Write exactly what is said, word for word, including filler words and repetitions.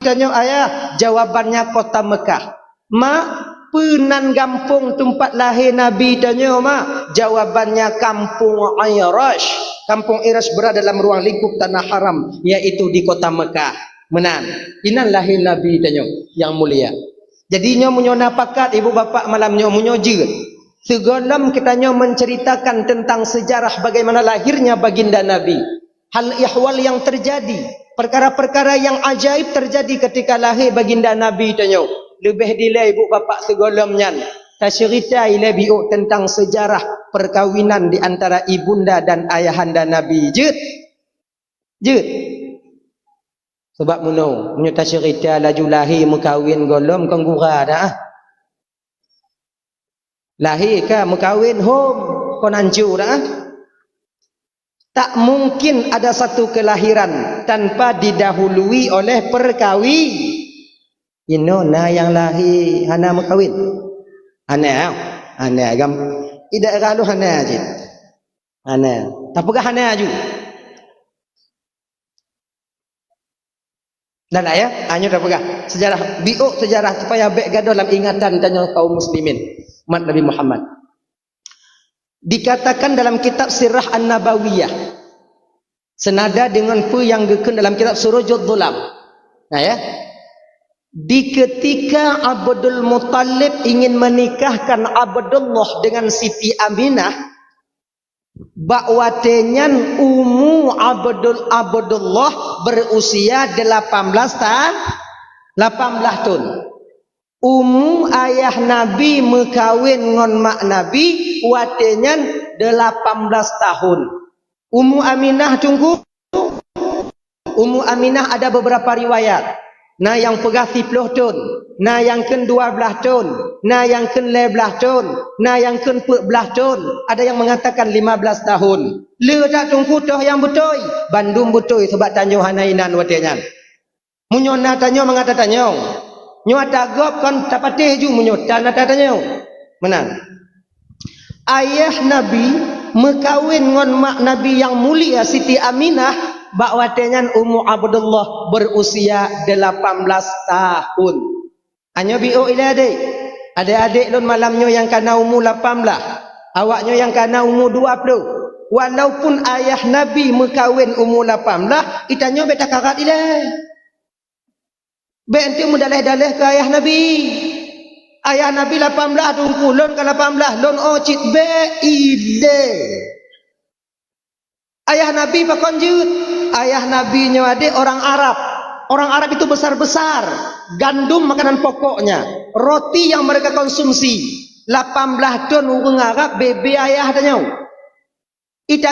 tanyoe, Ayah? Jawabannya kota Mekah. Mak, peue nan gampông teumpat lahé Nabi tanyoe, Mak? Jawabannya kampung Irash. Kampung Irash berada dalam ruang lingkup tanah haram, yaitu di kota Mekah. Meunan. Inan lahé Nabi tanyoe nyang mulia. Jadi nyoe meunyoe na pakat ibu bapak malam nyoe, meunyoe jeuet, sigohlom geutanyoe menceritakan tentang sejarah bagaimana lahirnya baginda Nabi. Hal ihwal yang terjadi, perkara-perkara yang ajaib terjadi ketika lahé baginda Nabi tanyoe. Leubeh dilée ibu bapak sigohlom nyan, taceurita ilée biôk tentang sejarah perkawinan di antara ibunda dan ayahanda Nabi. Jeuet? Jeuet. Sabab meunoe, meunyoe taceurita laju lahé meukawen gohlom kon gura dah. Lahé ka meukawen hom kon ancu dah. Tak mungkin ada satu kelahiran tanpa didahului oleh perkawi. Inoe na nyang lahé hana meukawen. Hana, hana gam. Di daerah lu hana cit. Hana. Tapeugah hana aju. Dan ayah, hanya tapeugah sejarah, biôk sejarah supaya bék gadôh lam ingatan tanyoe kaum muslimin, umat Nabi Muhammad. Dikatakan dalam kitab Sirah An-Nabawiyah, senada dengan peue nyang geukheun dalam kitab Surujud Dhulam. Nah, ya. Di ketika Abdul Muthalib ingin menikahkan Abdullah dengan Siti Aminah, bak watée nyan umu Abdul, Abdullah berusia delapan belas ta-, lapan belas thon. Umu ayah Nabi meukawen ngon mak Nabi watée nyan delapan belas tahun. Umu Aminah teungku, Umu Aminah ada beberapa riwayat. Na nyang peugah siploh thon, na nyang kheun dua belas thon, na nyang kheun lhée belas thon, na nyang kheun peuet belas thon, ada yang mengatakan lima belas tahun. Le that teungku toh nyang beutôi? Bandum beutôi, sabab tanyoe hana inan watée nyan. Meunyoe na tanyoe mangat tanyoe, nyoe ata gob kon tapatéh ju meunyoe tan ata tanyoe. Meunan. Ayah Nabi meukawen ngon mak Nabi nyang mulia Siti Aminah bak watée nyan umu Abdullah berusia delapan belas tahun. Anyoe biôk ilée adék. Adék-adék lôn malam nyoe nyang kana umu lapan belas, awak nyoe nyang kana umu dua ploh. Walaupun ayah Nabi meukawen umu lapan belas, itanyoe bék takarat ilée. Bék enteuk meudaleh-daleh keu ayah Nabi. Ayah Nabi lapan belas teungku, lôn ka lapan belas, lôn oh cit bék ilée. Ayah Nabi pakon jeuet? Ayah Nabi nyoe adék orang Arab. Orang Arab itu besar-besar. Gandum makanan pokoknya. Roti yang mereka konsumsi. Lapan belas thon ureuëng Arab bebe ayah tanyoe. Itanyoe